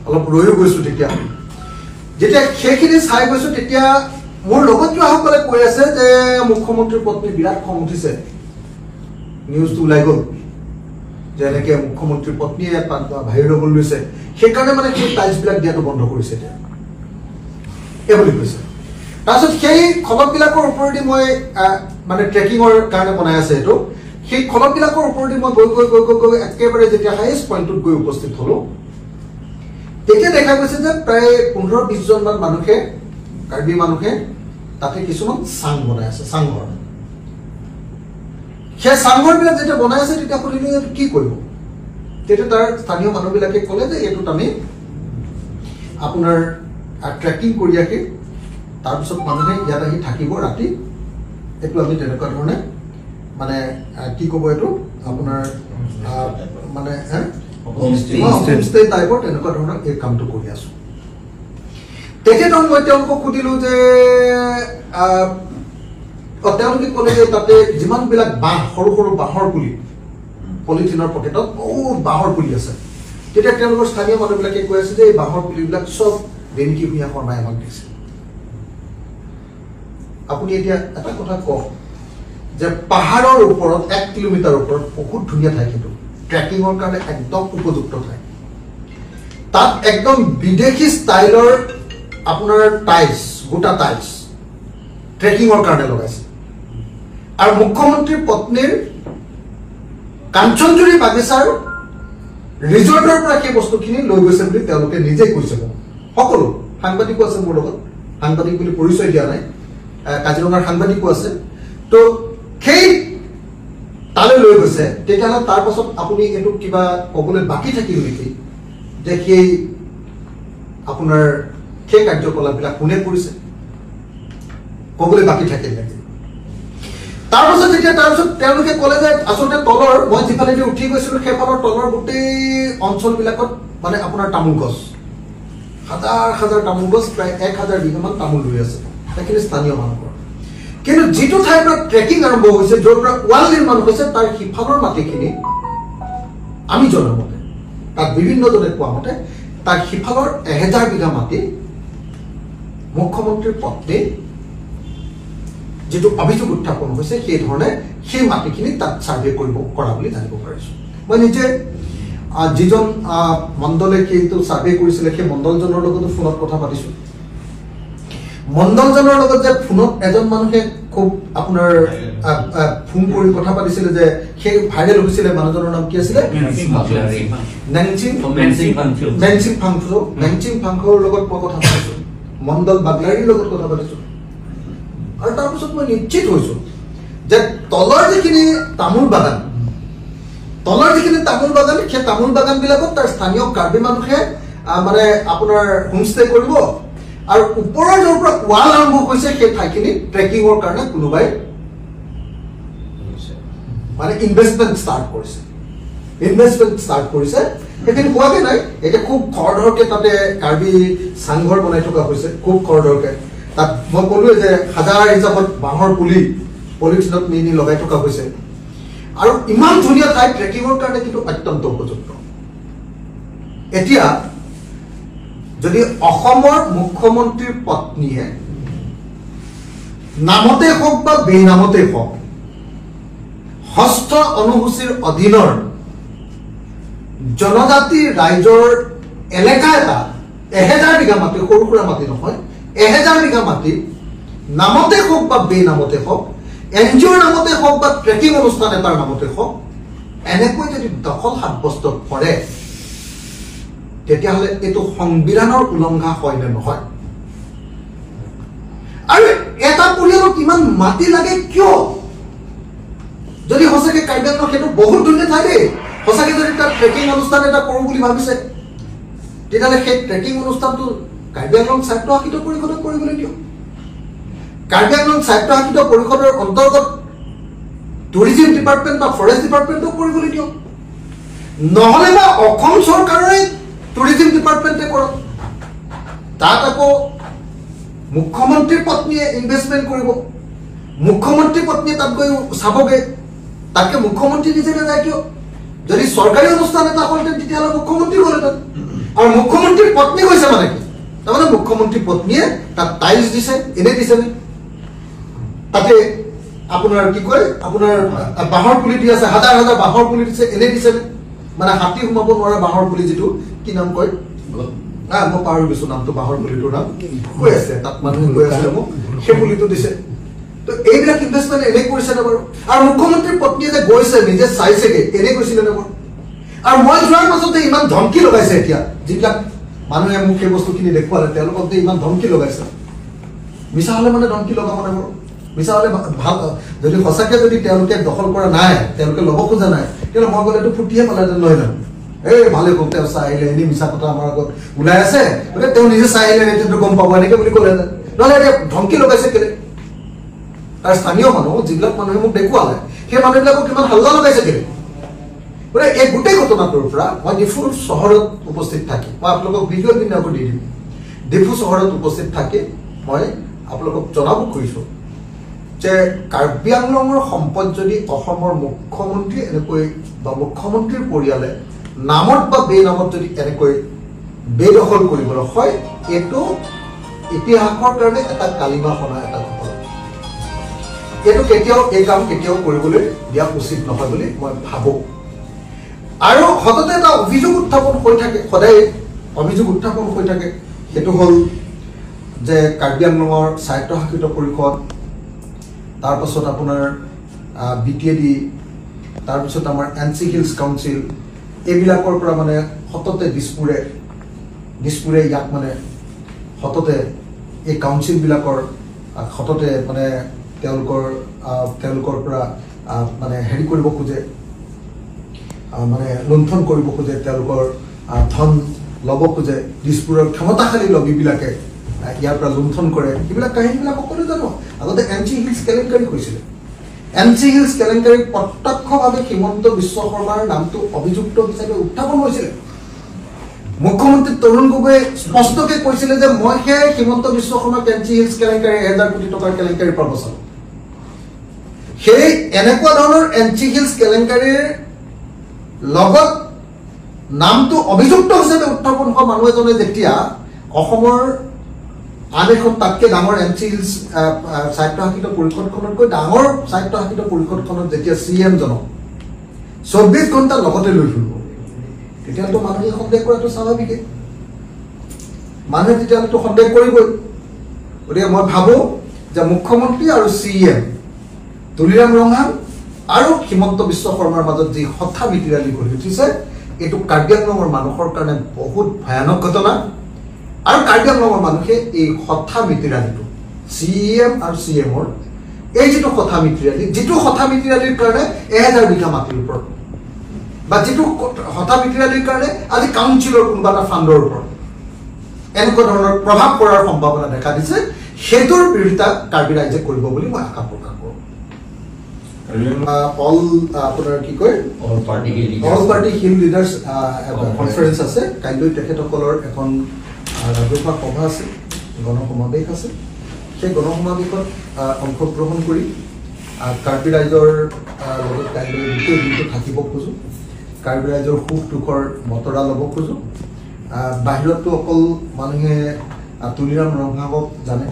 অলপ ৰৈও গৈছোঁ। তেতিয়া যেতিয়া সেইখিনি চাই গৈছোঁ, তেতিয়া মোৰ লগত যোৱাসকলে কৈ আছে যে মুখ্যমন্ত্ৰীৰ পত্নী বিৰাট খং উঠিছে, নিউজটো ওলাই গ'ল যে এনেকে মুখ্যমন্ত্ৰীৰ পত্নীয়ে ইয়াত বাহিৰ ল'বলৈ লৈছে, সেইকাৰণে মানে সেই টাইলছবিলাক দিয়াটো বন্ধ কৰিছে এতিয়া, এই বুলি কৈছে। তাৰপিছত সেই খলকবিলাকৰ ওপৰেদি মই মানে ট্ৰেকিঙৰ কাৰণে বনাই আছে এইটো, সেই খলকবিলাকৰ ওপৰেদি মই গৈ গৈ গৈ গৈ গৈ একেবাৰে যেতিয়া হাইয়েষ্ট পইণ্টটোত গৈ উপস্থিত হ'লো, তেতিয়া দেখা গৈছে যে প্ৰায় 15-20 জনমান মানুহে, কাৰ্বি মানুহে তাতে কিছুমান চাং বনাই আছে, চাংঘৰ। সেই চাংঘৰবিলাক যেতিয়া বনাই আছে তেতিয়া সুধিলো যে কি কৰিব, তেতিয়া তাৰ স্থানীয় মানুহবিলাকে ক'লে যে এইটোত আমি আপোনাৰ ট্ৰেকিং কৰি আহি তাৰপিছত মানুহে ইয়াত আহি থাকিব ৰাতি, এইটো আমি তেনেকুৱা ধৰণে মানে কি ক'ব এইটো আপোনাৰ মানে হোমষ্টে টাইপৰ তেনেকুৱা ধৰণৰ এই কামটো কৰি আছোঁ। তেখেতক মই তেওঁলোকক সুধিলোঁ যে তেওঁলোকে ক'লে যে তাতে যিমানবিলাক বাঁহ, সৰু সৰু বাঁহৰ পুলি, পলিথিনৰ পকেটত বহুত বাঁহৰ পুলি আছে। তেতিয়া তেওঁলোকৰ স্থানীয় মানুহবিলাকে কৈ আছে যে এই বাঁহৰ পুলিবিলাক চব ৰিণিকি ভূঞা শৰ্মাই আমাক দিছে। আপুনি এতিয়া এটা কথা কওক যে পাহাৰৰ ওপৰত 1 কিলোমিটাৰ ওপৰত বহুত ধুনীয়া ঠাই, কিন্তু ট্ৰেকিঙৰ কাৰণে একদম উপযুক্ত ঠাই। তাত একদম বিদেশী ষ্টাইলৰ আপোনাৰ টাইলছ, গোটা টাইলছ ট্ৰেকিঙৰ কাৰণে লগাইছে। আৰু মুখ্যমন্ত্ৰীৰ পত্নীৰ কাঞ্চনজুৰি বাগিচাৰ ৰিজৰ্টৰ পৰা সেই বস্তুখিনি লৈ গৈছে বুলি তেওঁলোকে নিজে কৈছে মোক। সকলো সাংবাদিকো আছে মোৰ লগত, সাংবাদিক বুলি পৰিচয় দিয়া নাই, কাজিৰঙাৰ সাংবাদিকো আছে। তো সেই তালৈ লৈ গৈছে। তেতিয়াহ'লে তাৰ পাছত আপুনি এইটো কিবা ক'বলৈ বাকী থাকিল নেকি যে সেই আপোনাৰ সেই কাৰ্যকলাপবিলাক কোনে কৰিছে, ক'বলৈ বাকী থাকিল নেকি? তাৰপাছত যেতিয়া তাৰপিছত তেওঁলোকে ক'লে যে আচলতে তলৰ মই যিফালেদি উঠি গৈছিলোঁ সেইফালৰ তলৰ গোটেই অঞ্চলবিলাকত মানে আপোনাৰ তামোল গছ, হাজাৰ হাজাৰ তামোল গছ, প্ৰায় 1000 বিঘামান তামোল ৰুই আছে, সেইখিনি স্থানীয় মানুহৰ। কিন্তু যিটো ঠাইৰ পৰা ট্ৰেকিং আৰম্ভ হৈছে, য'ৰ পৰা ৱাল নিৰ্মাণ হৈছে, তাৰ সিফালৰ মাটিখিনি আমি জনামতে, তাত বিভিন্নজনে কোৱা মতে তাৰ সিফালৰ 1000 বিঘা মাটি মুখ্যমন্ত্ৰীৰ পত্নী যিটো অভিযোগ উত্থাপন হৈছে সেই ধৰণে সেই মাটিখিনি তাত ছাৰ্ভে কৰিব কৰা বুলি জানিব পাৰিছোঁ। মই নিজে যিজন মণ্ডলে সেইটো ছাৰ্ভে কৰিছিলে সেই মণ্ডলজনৰ লগতো ফোনত কথা পাতিছোঁ। মণ্ডলজনৰ লগত যে ফোনত এজন মানুহে খুব আপোনাৰ ফোন কৰি কথা পাতিছিলে যে সেই ভাইৰেল হৈছিলে, মানুহজনৰ নাম কি আছিলে? নেংচিং ফাংচো। নেংচিং ফাংচোৰ লগত মই কথা পাতিছোঁ, মণ্ডল বাগলাৰীৰ লগত কথা পাতিছোঁ। আৰু তাৰপিছত মই নিশ্চিত হৈছোঁ যে তলৰ যিখিনি তামোল বাগান, তলৰ যিখিনি তামোল বাগান, সেই তামোল বাগানবিলাকত তাৰ স্থানীয় কাৰ্বি মানুহে মানে আপোনাৰ হোমষ্টে কৰিব। আৰু ওপৰৰ য'ৰ পৰা ৱাল আৰম্ভ হৈছে সেই ঠাইখিনি ট্ৰেকিঙৰ কাৰণে কোনোবাই মানে ইনভেষ্টমেণ্ট ষ্টাৰ্ট কৰিছে, ইনভেষ্টমেণ্ট ষ্টাৰ্ট কৰিছে। সেইখিনি হোৱাগে নাই, এতিয়া খুব খৰধৰকে তাতে কাৰ্বি চাংঘৰ বনাই থকা হৈছে, খুব খৰধৰকে। তাত মই ক'লোৱে যে হাজাৰ হিচাপত বাঁহৰ পুলি পলিথিনত নি নি লগাই থকা হৈছে। আৰু ইমান ধুনীয়া ঠাই ট্ৰেকিঙৰ কাৰণে কিন্তু অত্যন্ত উপযুক্ত। এতিয়া যদি অসমৰ মুখ্যমন্ত্ৰীৰ পত্নীয়ে নামতে হওক বা বেনামতে হওক ষষ্ঠ অনুসূচীৰ অধীনৰ জনজাতি ৰাইজৰ এলেকা এটা 1000 বিঘা মাটি, সৰু সুৰা মাটি নহয়, 1000 বিঘা মাটি নামতে হওক বা বেনামতে হওক, এন জি অ'ৰ নামতে হওক বা ট্ৰেকিং অনুষ্ঠান এটাৰ নামতে হওক, এনেকৈ যদি দখল সাব্যস্ত কৰে তেতিয়াহ'লে এইটো সংবিধানৰ উলংঘা হয় নে নহয়? আৰু এটা পৰিয়ালক ইমান মাটি লাগে কিয়? যদি সঁচাকে কাৰ্বি আংলং সেইটো বহুত ধুনীয়া ঠাই দেই, সঁচাকে যদি তাত ট্ৰেকিং অনুষ্ঠান এটা কৰোঁ বুলি ভাবিছে তেতিয়াহ'লে সেই ট্ৰেকিং অনুষ্ঠানটো কাৰ্বি আংলং স্বায়ত্তশাসিত পৰিষদক কৰিবলৈ দিয়ক। কাৰ্বি আংলং স্বায়ত্তশাসিত পৰিষদৰ অন্তৰ্গত টুৰিজিম ডিপাৰ্টমেণ্ট বা ফৰেষ্ট ডিপাৰ্টমেণ্টক কৰিবলৈ দিয়ক, নহ'লে বা অসম চৰকাৰৰে টুৰিজিম ডিপাৰ্টমেণ্টে কৰক। তাত আকৌ মুখ্যমন্ত্ৰীৰ পত্নীয়ে ইনভেষ্টমেণ্ট কৰিব, মুখ্যমন্ত্ৰীৰ পত্নীয়ে তাত গৈ চাবগৈ, তাতকে মুখ্যমন্ত্ৰী নিজে নাযায় কিয়? যদি চৰকাৰী অনুষ্ঠান এটা হ'লহেঁতেন তেতিয়াহ'লে মুখ্যমন্ত্ৰী গ'লহেঁতেন। আৰু মুখ্যমন্ত্ৰীৰ পত্নী গৈছে মানে কি? তাৰমানে মুখ্যমন্ত্ৰীৰ পত্নীয়ে তাত টাইলছ দিছে, এনেই দিছেনে? তাতে আপোনাৰ কি কয়, আপোনাৰ বাঁহৰ পুলি দি আছে, হাজাৰ হাজাৰ বাঁহৰ পুলি দিছে, এনেই দিছেনে? মানে হাতী সোমাব নোৱাৰা বাঁহৰ পুলি যিটো কি নাম কয়, মই পাহৰি গৈছো নামটো, বাঁহৰ পুলিটোৰ নাম কৈ আছে, তাত মানুহে কৈ আছিলে মোক, সেই পুলিটো দিছে। তো এইবিলাক ইনভেষ্টমেণ্ট এনেই কৰিছে নে বাৰু? আৰু মুখ্যমন্ত্ৰীৰ পত্নীয়ে যে গৈছে, নিজে চাইছেগে, এনেই গৈছিলে নে বাৰু? আৰু মই যোৱাৰ পাছতে ইমান ধমকি লগাইছে, এতিয়া যিবিলাক মানুহে মোক সেই বস্তুখিনি দেখুৱালে তেওঁলোকক যে ইমান ধমকি লগাইছে, মিছা হ'লে মানে ধমকি লগাব নে বাৰু? মিছা হ'লে ভাল, যদি সঁচাকে যদি তেওঁলোকে দখল কৰা নাই, তেওঁলোকে ল'ব খোজা নাই, তেতিয়াহ'লে মই গ'লেতো ফুটিহে পেলাইহেঁতেন নহয় জানো? এই ভালে কওক, তেওঁ চাই আহিলে, এনেই মিছা কথা আমাৰ আগত ওলাই আছে, গতিকে তেওঁ নিজে চাই আহিলে এতিয়াতো গম পাব, এনেকে বুলি ক'লেহেঁতেন। নহ'লে এতিয়া ধমকি লগাইছে কেলে? তাৰ স্থানীয় মানুহ, যিবিলাক মানুহে মোক দেখুৱালে, সেই মানুহবিলাকক কিমান হাল্লা লগাইছে কেলে। গতিকে এই গোটেই ঘটনাটোৰ পৰা মই ডিফুৰ চহৰত উপস্থিত থাকি, মই আপোনালোকক ভিজুৱেল বিলাকো দি দিম, ডিফু চহৰত উপস্থিত থাকি মই আপোনালোকক জনাব খুজিছোঁ যে কাৰ্বি আংলঙৰ সম্পদ যদি অসমৰ মুখ্যমন্ত্ৰী এনেকৈ বা মুখ্যমন্ত্ৰীৰ পৰিয়ালে নামত বা বেনামত যদি এনেকৈ বেদখল কৰিবলৈ হয়, এইটো ইতিহাসৰ কাৰণে এটা কালিমা সনা এটা ঘটনা। এইটো কেতিয়াও, এই কাম কেতিয়াও কৰিবলৈ দিয়া উচিত নহয় বুলি মই ভাবোঁ। আৰু সততে এটা অভিযোগ উত্থাপন হৈ থাকে, সদায় অভিযোগ উত্থাপন হৈ থাকে, সেইটো হ'ল যে কাৰ্বি আংলঙৰ স্বায়ত্তশাসিত পৰিষদ, তাৰপাছত আপোনাৰ BTAD, তাৰপিছত আমাৰ NC hills council, এইবিলাকৰ পৰা মানে সততে দিছপুৰে ইয়াক মানে সততে এই কাউন্সিলবিলাকৰ সততে মানে তেওঁলোকৰ পৰা মানে হেৰি কৰিব খোজে, মানে লুণ্ঠন কৰিব খোজে, তেওঁলোকৰ ধন ল'ব খোজে। দিছপুৰৰ ক্ষমতাশালী লবীবিলাকে ইয়াৰ পৰা লুণ্ঠন কৰে। এইবিলাক কাহিনীবিলাক সকলোৱে জানো। আগতে NC hills কেলেংকাৰী হৈছিলে। NC hills কেলেংকাৰীত প্ৰত্যক্ষভাৱে হিমন্ত বিশ্ব শৰ্মাৰ নামটো অভিযুক্ত হিচাপে উত্থাপন হৈছিলে। মুখ্যমন্ত্ৰী তৰুণ গগৈয়ে স্পষ্টকে কৈছিলে যে মই সেই হিমন্ত বিশ্ব শৰ্মাক NC hills কেলেংকাৰী 1000 কোটি টকাৰ কেলেংকাৰীৰ পৰা বচালো। সেই এনেকুৱা ধৰণৰ NC hills কেলেংকাৰীৰ লগত নামটো অভিযুক্ত হিচাপে উত্থাপন হোৱা মানুহ এজনে যেতিয়া অসমৰ আন এখন তাতকৈ ডাঙৰ NC hills স্বায়ত্তশাসিত পৰিষদখনতকৈ ডাঙৰ স্বায়ত্তশাসিত পৰিষদখনত যেতিয়া CM জনক 24 ঘণ্টা লগতে লৈ ফুৰিব, তেতিয়াহ'লেতো মানুহে সন্দেহ কৰাটো স্বাভাৱিকেই, মানুহে তেতিয়াহ'লেতো সন্দেহ কৰিবই। গতিকে মই ভাবোঁ যে মুখ্যমন্ত্ৰী আৰু CM Tuliram Ronghang আৰু হিমন্ত বিশ্ব শৰ্মাৰ মাজত যি হঠা মিতিৰালি গঢ়ি উঠিছে, এইটো কাৰ্বি আংলঙৰ মানুহৰ কাৰণে বহুত ভয়ানক ঘটনা। আৰু কাৰ্বি আংলঙৰ মানুহে এই হঠা মিতিৰালিটো, CM আৰু CMৰ এই যিটো হঠা মিতিৰালি, যিটো হঠা মিতিৰালিৰ কাৰণে 1000 বিঘা মাটিৰ ওপৰত বা যিটো হঠা মিতিৰালিৰ কাৰণে আজি কাউন্সিলৰ কোনোবা এটা ফাণ্ডৰ ওপৰত এনেকুৱা ধৰণৰ প্ৰভাৱ পৰাৰ সম্ভাৱনা দেখা দিছে, সেইটোৰ বিৰোধিতা কাৰ্বি ৰাইজে কৰিব বুলি মই আশা প্ৰকাশ কৰোঁ। অল আপোনাৰ কি কয় all party hill leaders conference আছে কাইলৈ, তেখেতসকলৰ এখন ৰাজহুৱা সভা আছে, গণসমাৱেশ আছে। সেই গণসমাৱেশত অংশগ্ৰহণ কৰি কাৰ্বি ৰাইজৰ লগত কাইলৈ গোটেই দিনটো থাকিব খোজোঁ, কাৰ্বি ৰাইজৰ সুখ দুখৰ বতৰা ল'ব খোজোঁ। বাহিৰততো অকল মানুহে তুলিৰাম ৰংহাঙক জানে,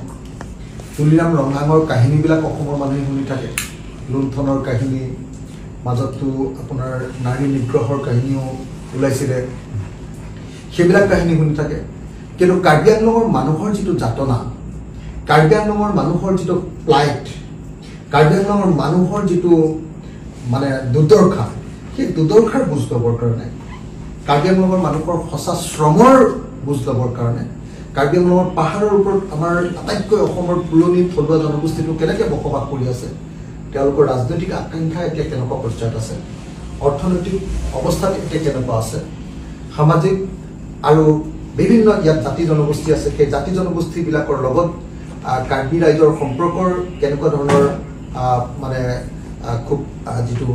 তুলিৰাম ৰংহাঙৰ কাহিনীবিলাক অসমৰ মানুহে শুনি থাকে, লুণ্ঠনৰ কাহিনী, মাজততো আপোনাৰ নাৰী নিগ্ৰহৰ কাহিনীও ওলাইছিলে, সেইবিলাক কাহিনী শুনি থাকে। কিন্তু কাৰ্বি আংলঙৰ মানুহৰ যিটো যাতনা, কাৰ্বি আংলঙৰ মানুহৰ যিটো প্লাইট, কাৰ্বি আংলঙৰ মানুহৰ যিটো মানে দুৰ্দশা, সেই দুৰ্দশাৰ বুজ ল'বৰ কাৰণে, কাৰ্বি আংলঙৰ মানুহৰ সঁচা শ্ৰমৰ বুজ ল'বৰ কাৰণে, কাৰ্বি আংলঙৰ পাহাৰৰ ওপৰত আমাৰ আটাইতকৈ অসমৰ পুৰণি থলুৱা জনগোষ্ঠীটো কেনেকৈ বসবাস কৰি আছে, তেওঁলোকৰ ৰাজনৈতিক আকাংক্ষা এতিয়া কেনেকুৱা পৰ্যায়ত আছে, অৰ্থনৈতিক অৱস্থাত এতিয়া কেনেকুৱা আছে, সামাজিক আৰু বিভিন্ন ইয়াত জাতি জনগোষ্ঠী আছে, সেই জাতি জনগোষ্ঠীবিলাকৰ লগত কাৰ্বি ৰাইজৰ সম্পৰ্কৰ কেনেকুৱা ধৰণৰ মানে খুব যিটো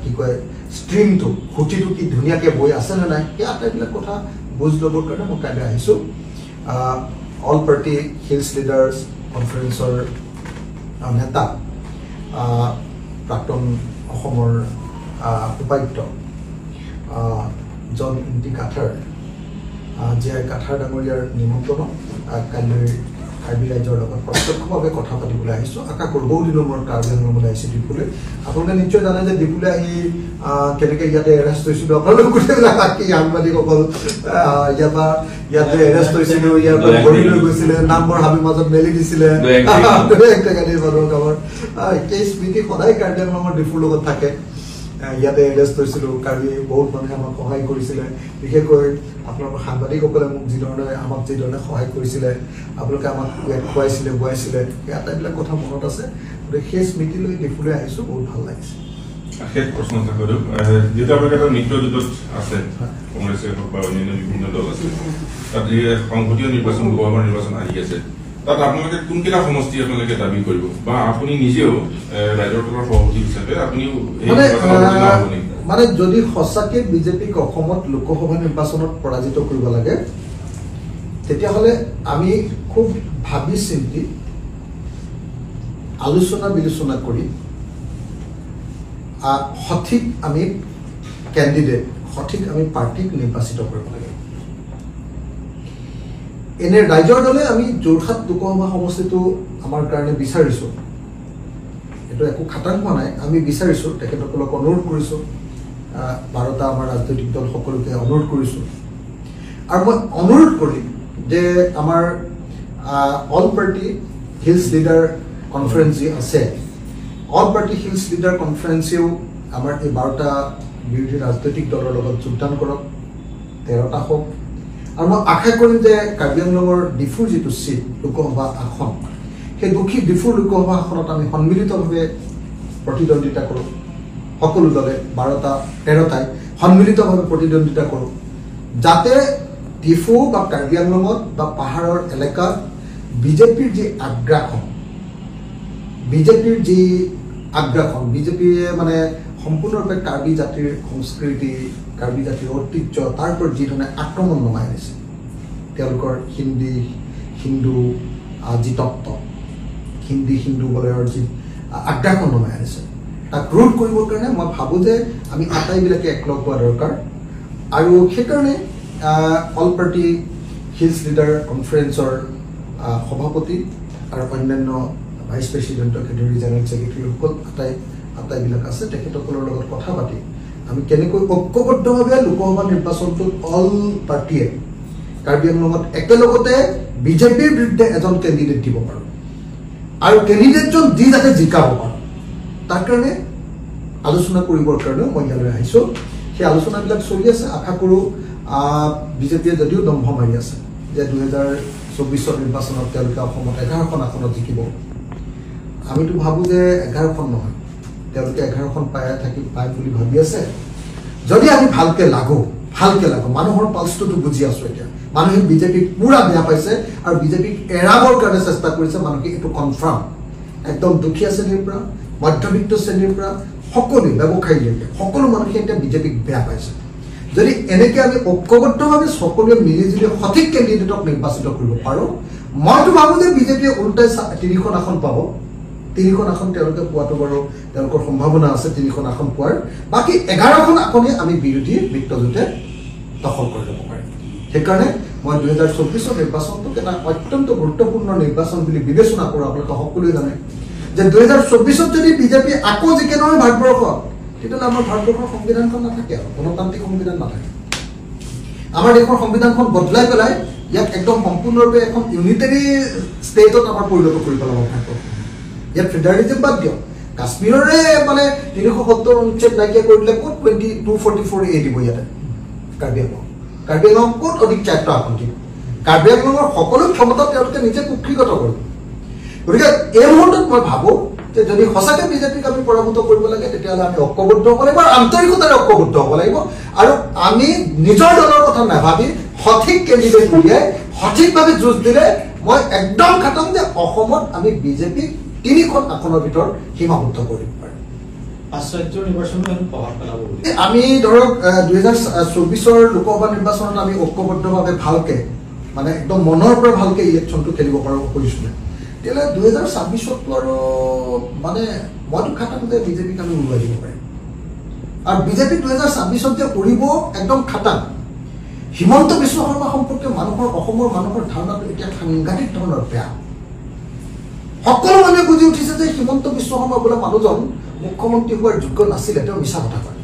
কি কয় ষ্ট্ৰীমটো, সুঁতিটো কি ধুনীয়াকৈ বৈ আছে নে নাই, সেই আটাইবিলাক কথা বুজ ল'বৰ কাৰণে মই কাইলৈ আহিছোঁ। অল পাৰ্টি হিলছ লিডাৰ্ছ কনফাৰেন্সৰ নেতা প্ৰাক্তন অসমৰ উপায়ুক্ত জন ইংতি কাথাৰ, জি I কাথাৰ ডাঙৰীয়াৰ নিমন্ত্ৰণত কাইলৈ কাৰ্বি ৰাইজৰ লগত প্ৰত্যক্ষভাৱে কথা পাতিবলৈ আহিছোঁ। আশা কৰোঁ বহু দিনৰ মূৰত কাৰ্বি আংলঙলৈ আহিছোঁ ডিফুলৈ। আপোনালোকে নিশ্চয় জানে যে ডিফুলৈ আহি কেনেকৈ ইয়াতে এৰেষ্ট হৈছিলোঁ, আপোনালোক গোটেইবিলাক বাকী সাংবাদিকসকল ইয়াৰ পৰা ইয়াতে এৰেষ্ট হৈছিলোঁ, ইয়াৰ পৰা ধৰি লৈ গৈছিলে, নামবৰ হাবিৰ মাজত মেলি দিছিলে মানুহক। আমাৰ সেই স্মৃতি সদায় কাৰ্বি আংলঙৰ ডিফুৰ লগত থাকে। ইয়াতে এৰেষ্ট হৈছিলোঁ, কাৰ্বি বহুত মানুহে আমাক সহায় কৰিছিলে, বিশেষকৈ আপোনালোকৰ সাংবাদিকসকলে মোক যিধৰণে আমাক যিধৰণে সহায় কৰিছিলে, আপোনালোকে আমাক ইয়াত খুৱাইছিলে বোৱাইছিলে, সেই আটাইবিলাক কথা মনত আছে। গতিকে সেই স্মৃতি লৈ ডিফুলৈ আহিছোঁ, বহুত ভাল লাগিছে। শেষ প্ৰশ্ন এটা সোধো, যিহেতু আপোনালোকে এটা মিত্ৰজোঁটত আছে, কংগ্ৰেছে হওক বা অন্যান্য বিভিন্ন দল আছে, তাত সংসদীয় নিৰ্বাচন, লোকসভা নিৰ্বাচন আহি আছে, তাত আপোনালোকে কোনকেইটা সমষ্টি আপোনালোকে দাবী কৰিব বা আপুনি নিজেও ৰাইজৰ দলৰ সভাপতি হিচাপে আপুনিও মানে যদি সঁচাকে বিজেপিক অসমত লোকসভা নিৰ্বাচনত পৰাজিত কৰিব লাগে তেতিয়াহ'লে আমি খুব ভাবি চিন্তি আলোচনা বিলোচনা কৰি সঠিক আমি কেণ্ডিডেট, সঠিক আমি পাৰ্টিক নিৰ্বাচিত কৰিব লাগে। এনে ৰাইজৰ দলে আমি যোৰহাট লোকসভা সমষ্টিটো আমাৰ কাৰণে বিচাৰিছোঁ, এইটো একো খাটাং হোৱা নাই, আমি বিচাৰিছোঁ, তেখেতসকলক অনুৰোধ কৰিছোঁ, 12টা আমাৰ ৰাজনৈতিক দল সকলোকে অনুৰোধ কৰিছোঁ। আৰু মই অনুৰোধ কৰিম যে আমাৰ all party hills leader conference যি আছে, অল পাৰ্টি হিলছ লিডাৰ কনফাৰেন্সেও আমাৰ এই 12টা বিৰোধী ৰাজনৈতিক দলৰ লগত যোগদান কৰক, 13টা হওক। আৰু মই আশা কৰিম যে কাৰ্বি আংলঙৰ ডিফুৰ যিটো চিট লোকসভা আসন, সেই দুখী ডিফুৰ লোকসভা আসনত আমি সন্মিলিতভাৱে প্ৰতিদ্বন্দ্বিতা কৰোঁ, সকলো দলে 12টা 13টাই সন্মিলিতভাৱে প্ৰতিদ্বন্দ্বিতা কৰোঁ, যাতে ডিফু বা কাৰ্বি আংলঙত বা পাহাৰৰ এলেকাত বিজেপিৰ যি আগ্ৰাসন, বিজেপিৰ যি আগ্ৰাসন, বিজেপিয়ে মানে সম্পূৰ্ণৰূপে কাৰ্বি জাতিৰ সংস্কৃতি, কাৰ্বি জাতিৰ ঐতিহ্য তাৰ ওপৰত যি ধৰণে আক্ৰমণ নমাই আনিছে, তেওঁলোকৰ হিন্দী হিন্দু যি তত্ত্ব, হিন্দী হিন্দু বলয়ৰ যি আগ্ৰাসন নমাই আনিছে, তাক ৰোধ কৰিবৰ কাৰণে মই ভাবোঁ যে আমি আটাইবিলাকে একলগ হোৱা দৰকাৰ। আৰু সেইকাৰণে অল পাৰ্টি হিলছ লিডাৰ কনফাৰেন্সৰ সভাপতি আৰু অন্যান্য ভাইচ প্ৰেচিডেণ্টকে ধৰি জেনেৰেল ছেক্ৰেটাৰীসকল আটাইবিলাক আছে, তেখেতসকলৰ লগত কথা পাতি আমি কেনেকৈ ঐক্যবদ্ধভাৱে লোকসভা নিৰ্বাচনটোত অল পাৰ্টীয়ে কাৰ্বি আংলঙত একেলগতে বিজেপিৰ বিৰুদ্ধে এজন কেণ্ডিডেট দিব পাৰোঁ আৰু কেণ্ডিডেটজন দি যাতে জিকাব পাৰোঁ, তাৰ কাৰণে আলোচনা কৰিবৰ কাৰণেও মই ইয়ালৈ আহিছোঁ। সেই আলোচনাবিলাক চলি আছে। আশা কৰোঁ বিজেপিয়ে যদিও দম্ভ মাৰি আছে যে 2024 নিৰ্বাচনত তেওঁলোকে অসমত 11খন আসনত জিকিব, আমিতো ভাবোঁ যে 11খন নহয়, তেওঁলোকে 11খন পায় বুলি ভাবি আছে। যদি আমি ভালকে লাগো, মানুহৰ পালছটোতো বুজি আছোঁ, এতিয়া মানুহে বিজেপিক পুৰা বেয়া পাইছে আৰু বিজেপিক এৰাবৰ কাৰণে চেষ্টা কৰিছে। মানুহে এইটো কনফাৰ্ম, একদম দুখীয়া শ্ৰেণীৰ পৰা মধ্যবিত্ত শ্ৰেণীৰ পৰা সকলো ব্যৱসায়ীলৈকে সকলো মানুহে এতিয়া বিজেপিক বেয়া পাইছে। যদি এনেকৈ আমি ঐক্যবদ্ধভাৱে সকলোৱে মিলিজুলি সঠিক কেণ্ডিডেটক নিৰ্বাচিত কৰিব পাৰোঁ, মইতো ভাবোঁ যে বিজেপিয়ে ওলোটাই 3খন আসন পাব। 3খন আসন তেওঁলোকে পোৱাটো বাৰু তেওঁলোকৰ সম্ভাৱনা আছে 3খন আসন পোৱাৰ, বাকী 11খন আসনেই আমি বিৰোধী মিত্ৰজোঁটে দখল কৰি ল'ব পাৰিম। সেইকাৰণে মই 2024 নিৰ্বাচনটোক এটা অত্যন্ত গুৰুত্বপূৰ্ণ নিৰ্বাচন বুলি বিবেচনা কৰোঁ। আপোনালোকে সকলোৱে জানে যে 2024ত যদি বিজেপি আকৌ জিকে নহয় ভাৰতবৰ্ষত, তেতিয়াহ'লে আমাৰ ভাৰতবৰ্ষৰ সংবিধানখন নাথাকে আৰু গণতান্ত্ৰিক সংবিধান নাথাকে। আমাৰ দেশৰ সংবিধানখন বদলাই পেলাই ইয়াক একদম সম্পূৰ্ণৰূপে এখন ইউনিটাৰী ষ্টেটত আমাৰ পৰিণত কৰি পেলাব ভাৰতবৰ্ষ। ইয়াত ফেডাৰেলিজম বাদ দিয়ক, কাশ্মীৰৰে মানে 370 অনুচ্ছেদ নাইকিয়া কৰি দিলে ক'ত 244A দিব ইয়াতে কাৰ্বি আংলং, কাৰ্বি আংলং ক'ত অধিক স্বায়ত্ত আসন দিব? কাৰ্বি আংলঙৰ সকলো ক্ষমতা তেওঁলোকে নিজে কুক্ষিগত কৰিব। গতিকে এই মুহূৰ্তত মই ভাবোঁ যে যদি সঁচাকৈ বিজেপিক আমি পৰাভূত কৰিব লাগে তেতিয়াহ'লে আমি ঐক্যবদ্ধ হ'ব লাগিব আৰু আন্তৰিকতাৰে ঐক্যবদ্ধ হ'ব লাগিব আৰু আমি নিজৰ দলৰ কথা নাভাবি সঠিক কেণ্ডিডেট উলিয়াই সঠিকভাৱে যুঁজ দিলে মই একদম খাটাং যে অসমত আমি বিজেপিক 3খন আসনৰ ভিতৰত সীমাবদ্ধ কৰিব পাৰিম। আমি ধৰক 2024 লোকসভা নিৰ্বাচনত আমি ঐক্যবদ্ধভাৱে ভালকে মানে একদম মনৰ পৰা ভালকে ইলেকশ্যনটো খেলিব পাৰোঁ অপজিশ্যনে, তেতিয়াহ'লে 2026তো আৰু মানে মইতো খাটাং যে বিজেপিক আমি উৰুৱাই দিব পাৰিম। আৰু বিজেপি 2026ত যে উৰিব একদম খাটাং। হিমন্ত বিশ্ব শৰ্মা সম্পৰ্কে মানুহৰ, অসমৰ মানুহৰ ধাৰণাটো এতিয়া সাংঘাতিক ধৰণৰ বেয়া। সকলো মানুহে বুজি উঠিছে যে হিমন্ত বিশ্ব শৰ্মা বোলা মানুহজন মুখ্যমন্ত্ৰী হোৱাৰ যোগ্য নাছিলে, তেওঁ মিছা কথা কয়।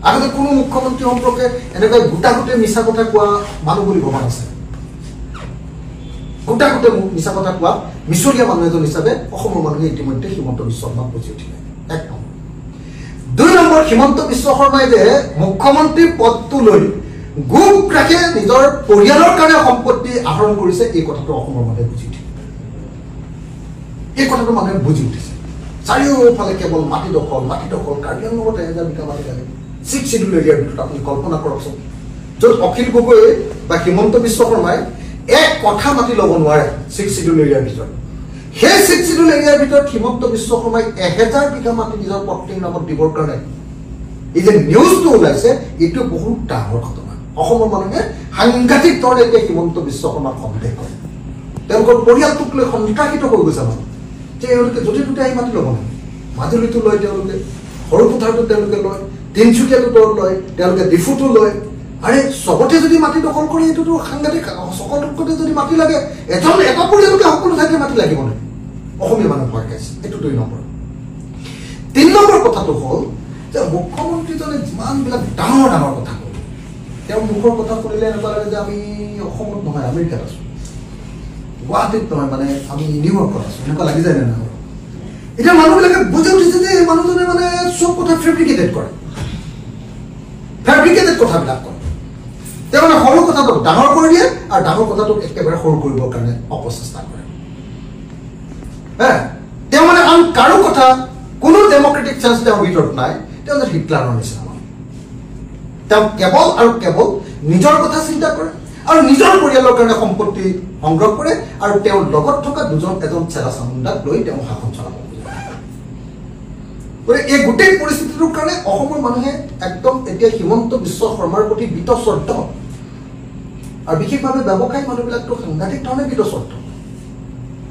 আগতে কোনো মুখ্যমন্ত্ৰী সম্পৰ্কে এনেকৈ গোটা গোটেই মিছা কথা কোৱা মানুহ বুলি ভবা নাছিলে। গোটা গোটেই মিছা কথা কোৱা মিছলীয়া মানুহ এজন হিচাপে অসমৰ মানুহে ইতিমধ্যে হিমন্ত বিশ্ব শৰ্মাক বুজি উঠিলে। এক নম্বৰ। দুই নম্বৰ, হিমন্ত বিশ্ব শৰ্মাই যে মুখ্যমন্ত্ৰীৰ পদটো লৈ গোপগ্ৰাসে নিজৰ পৰিয়ালৰ কাৰণে সম্পত্তি আহৰণ কৰিছে, এই কথাটো অসমৰ মানুহে বুজি উঠিলে। এই কথাটো মানুহে বুজি উঠিছে। চাৰিওফালে কেৱল মাটি দখল, মাটি দখল। কাৰ্বি আংলঙত 1000 বিঘা মাটি লাগে 6 চিডিউল এৰিয়াৰ ভিতৰত। আপুনি কল্পনা কৰকচোন, য'ত অখিল গগৈ বা হিমন্ত বিশ্ব শৰ্মাই এক কথা মাটি ল'ব নোৱাৰে ছিক্স চিডিউল এৰিয়াৰ ভিতৰত। সেই ছিক্স চিডিউল এৰিয়াৰ ভিতৰত হিমন্ত বিশ্ব শৰ্মাই 1000 বিঘা মাটি নিজৰ পত্নীৰ নামত দিবৰ কাৰণে এই যে নিউজটো ওলাইছে, এইটো বহুত ডাঙৰ ঘটনা। অসমৰ মানুহে সাংঘাতিক ধৰণে এতিয়া হিমন্ত বিশ্ব শৰ্মাক সন্দেহ কৰে, তেওঁলোকৰ পৰিয়ালটোক লৈ সন্ত্ৰাসিত হৈ গৈছে মানুহ, যে এওঁলোকে য'তে ত'তে আহি মাটি ল'ব লাগে। মাজুলীতো লয় তেওঁলোকে, সৰুপথাৰটো তেওঁলোকে লয়, তিনিচুকীয়াটো লয়, তেওঁলোকে ডিফুটো লয়। আৰে চবতে যদি মাটি দখল কৰে, এইটোতো সাংঘাতিক। সকলোতে যদি মাটি লাগে, এজন এটা পৰিয়ালকে সকলো ঠাইতে মাটি লাগিব নেকি? অসমীয়া মানুহ ভয় খাইছে। এইটো 2 নম্বৰ। 3 নম্বৰ কথাটো হ'ল যে মুখ্যমন্ত্ৰীজনে যিমানবিলাক ডাঙৰ ডাঙৰ কথা কয়, তেওঁৰ মুখৰ কথা শুনিলে এনেকুৱা লাগে যে আমি অসমত নহয় আমেৰিকাত আছোঁ, গুৱাহাটীত নহয় মানে আমি নিউয়ৰ্কত আছোঁ, এনেকুৱা লাগি যায় নে নহয়? এতিয়া মানুহবিলাকে বুজি উঠিছে যে এই মানুহজনে মানে চব কথা ফেব্ৰিকেটেড কৰে, ফেব্ৰিকেটেড কথাবিলাক কয়। তেওঁ মানে সৰু কথাটোক ডাঙৰ কৰি দিয়ে আৰু ডাঙৰ কথাটোক একেবাৰে সৰু কৰিবৰ কাৰণে অপচেষ্টা কৰে। হে, তেওঁ মানে আন কাৰো কথা কোনো ডেমক্ৰেটিক চেন্স তেওঁৰ ভিতৰত নাই। তেওঁ যে হিটলাৰৰ নিচিনা মানুহ, তেওঁ কেৱল আৰু কেৱল নিজৰ কথা চিন্তা কৰে আৰু নিজৰ পৰিয়ালৰ কাৰণে সম্পত্তি সংগ্ৰহ কৰে আৰু তেওঁৰ লগত থকা দুজন এজন চেলা চামুণ্ডাক লৈ তেওঁ শাসন চলাব খোজে। গতিকে এই গোটেই পৰিস্থিতিটোৰ কাৰণে অসমৰ মানুহে একদম এতিয়া হিমন্ত বিশ্ব শৰ্মাৰ প্ৰতি বিতশ্ৰদ্ধ, আৰু বিশেষভাৱে ব্যৱসায়ী মানুহবিলাকতো সাংঘাতিক ধৰণে বিতশ্ৰদ্ধ।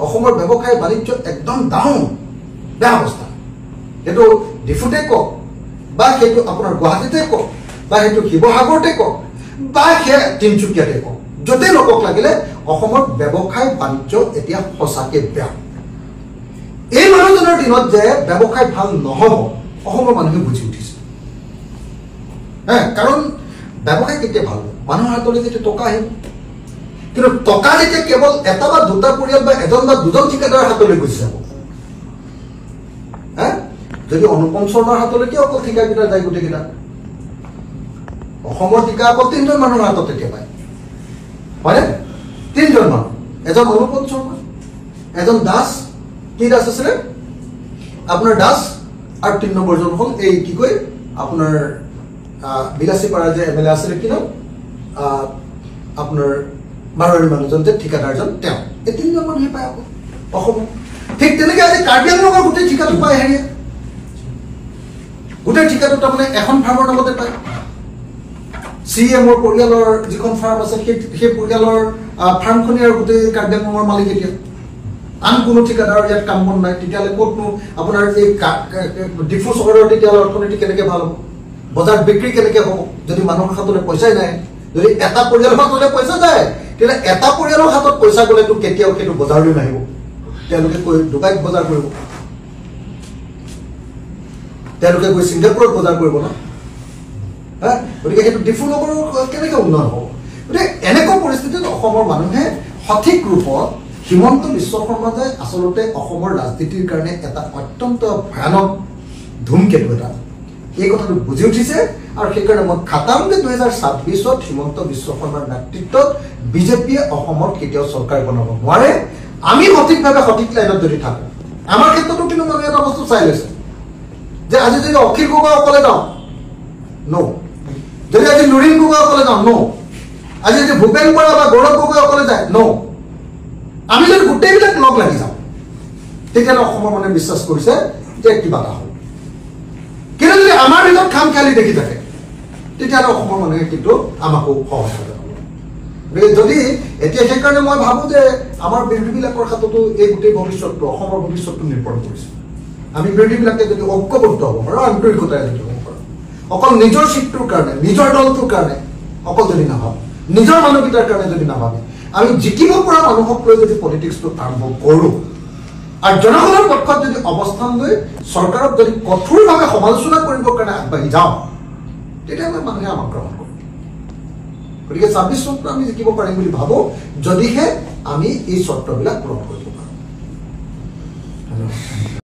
অসমৰ ব্যৱসায় বাণিজ্য একদম ডাউন, বেয়া অৱস্থা। সেইটো ডিফুতে কওক বা সেইটো আপোনাৰ গুৱাহাটীতে কওক বা সেইটো শিৱসাগৰতে কওক বা সেই তিনিচুকীয়াতে কওক, য'তেই নকওক লাগিলে অসমৰ ব্যৱসায় বাণিজ্য এতিয়া সঁচাকৈ বেয়া। এই মানুহজনৰ দিনত যে ব্যৱসায় ভাল নহ'ব অসমৰ মানুহে বুজি উঠিছে। হে, কাৰণ ব্যৱসায় কেতিয়া ভাল হ'ব? মানুহৰ হাতলৈ যেতিয়া টকা আহিব। কিন্তু টকা যেতিয়া কেৱল এটা বা দুটা পৰিয়াল বা এজন বা দুজন ঠিকাদাৰৰ হাতলৈ গুচি যাব, হে, যদি অনুপম শৰ্মাৰ হাতলৈকে অকল ঠিকাকেইটা যায়, গোটেইকেইটা অসমৰ ঠিকা অকল 3জন মানুহৰ হাতত তেতিয়া পায়, হয়নে? 3জন মানুহ, এজন অনুপম শৰ্মা, এজন দাস, কি দাস আছিলে আপোনাৰ দাস, আৰু 3 নম্বৰজন হ'ল এই কি কয় আপোনাৰ বিলাসীপাৰাৰ যে এম এল এ আছিলে কি নাম আপোনাৰ মাৰোৱাৰী মানুহজন যে ঠিকাদাৰজন, তেওঁ, এই 3জন মানুহে পায় আকৌ অসমত। ঠিক তেনেকে আজি কাৰ্বি আংলঙৰ গোটেই ঠিকাটো পায়, হেৰিয়ে গোটেই ঠিকাটো তাৰমানে এখন ফাৰ্মৰ নামতে পায়। চি এমৰ পৰিয়ালৰ যিখন ফাৰ্ম আছে সেই পৰিয়ালৰ ফাৰ্মখনেই আৰু গোটেই কাৰ্বি আংলঙৰ মালিক। এতিয়া আন কোনো ঠিকাদাৰৰ ইয়াত কাম বন নাই, তেতিয়াহ'লে ক'তনো আপোনাৰ এই ডিফু চহৰৰ তেতিয়াহ'লে অৰ্থনীতি কেনেকৈ ভাল হ'ব, বজাৰত বিক্ৰী কেনেকৈ হ'ব যদি মানুহৰ হাতলৈ পইচাই নাই? যদি এটা পৰিয়ালৰ হাতলৈ পইচা যায়, তেতিয়াহ'লে এটা পৰিয়ালৰ হাতত পইচা গ'লেতো কেতিয়াও সেইটো বজাৰলৈ নাহিব, তেওঁলোকে গৈ ডুবাইত বজাৰ কৰিব, তেওঁলোকে গৈ ছিংগাপুৰত বজাৰ কৰিব ন। হা, গতিকে সেইটো ডিফু নগৰৰ কেনেকৈ উন্নয়ন হ'ব? গতিকে এনেকুৱা পৰিস্থিতিত অসমৰ মানুহে সঠিক ৰূপত হিমন্ত বিশ্ব শৰ্মা যে আচলতে অসমৰ ৰাজনীতিৰ কাৰণে এটা অত্যন্ত ভয়ানক ধূমকেতু এটা, এই কথাটো বুজি উঠিছে। আৰু সেইকাৰণে মই খাটাং যে 2026ত হিমন্ত বিশ্ব শৰ্মাৰ নেতৃত্বত বিজেপিয়ে অসমত কেতিয়াও চৰকাৰ বনাব নোৱাৰে। আমি সঠিকভাৱে সঠিক লাইনত যদি থাকোঁ, আমাৰ ক্ষেত্ৰতো কিন্তু মানুহে এটা বস্তু চাই লৈছে যে আজি যদি অখিল গগৈ অকলে যাওঁ, ন', যদি আজি লুৰিণ গগৈ অকলে যাওঁ, ন', আজি যদি ভূপেন বৰা বা গৌৰৱ গগৈ অকলে যায়, ন', আমি যদি গোটেইবিলাক লগ লাগি যাওঁ, তেতিয়াহ'লে অসমৰ মানুহে বিশ্বাস কৰিছে যে কিবা এটা হ'ব। কিন্তু যদি আমাৰ ভিতৰত খাম খেয়ালি দেখি থাকে, তেতিয়াহ'লে অসমৰ মানুহে কিন্তু আমাকো সহায় কৰিব। গতিকে যদি এতিয়া সেইকাৰণে মই ভাবোঁ যে আমাৰ বিৰোধীবিলাকৰ হাততো এই গোটেই ভৱিষ্যতটো, অসমৰ ভৱিষ্যতটো নিৰ্ভৰ কৰিছে। আমি বিৰোধীবিলাকে যদি ঐক্যবদ্ধ হ'ব পাৰোঁ, আন্তৰিকতাৰে যদি হ'ব পাৰোঁ, অকল নিজৰ চিটটোৰ কাৰণে, নিজৰ দলটোৰ কাৰণে অকল যদি নাভাবোঁ, নিজৰ মানুহকেইটাৰ কাৰণে যদি নাভাবে, আমি জিকিব পৰা মানুহক লৈ যদি পলিটিক্সটো আৰম্ভ কৰোঁ আৰু জনগণৰ পক্ষত যদি অৱস্থান লৈ চৰকাৰক যদি কঠোৰভাৱে সমালোচনা কৰিবৰ কাৰণে আগবাঢ়ি যাওঁ, তেতিয়াহ'লে মানুহে আমাক গ্ৰহণ কৰিব। গতিকে 26 চনটো আমি জিকিব পাৰিম বুলি ভাবোঁ, যদিহে আমি এই চৰ্তবিলাক পূৰণ কৰিব পাৰোঁ।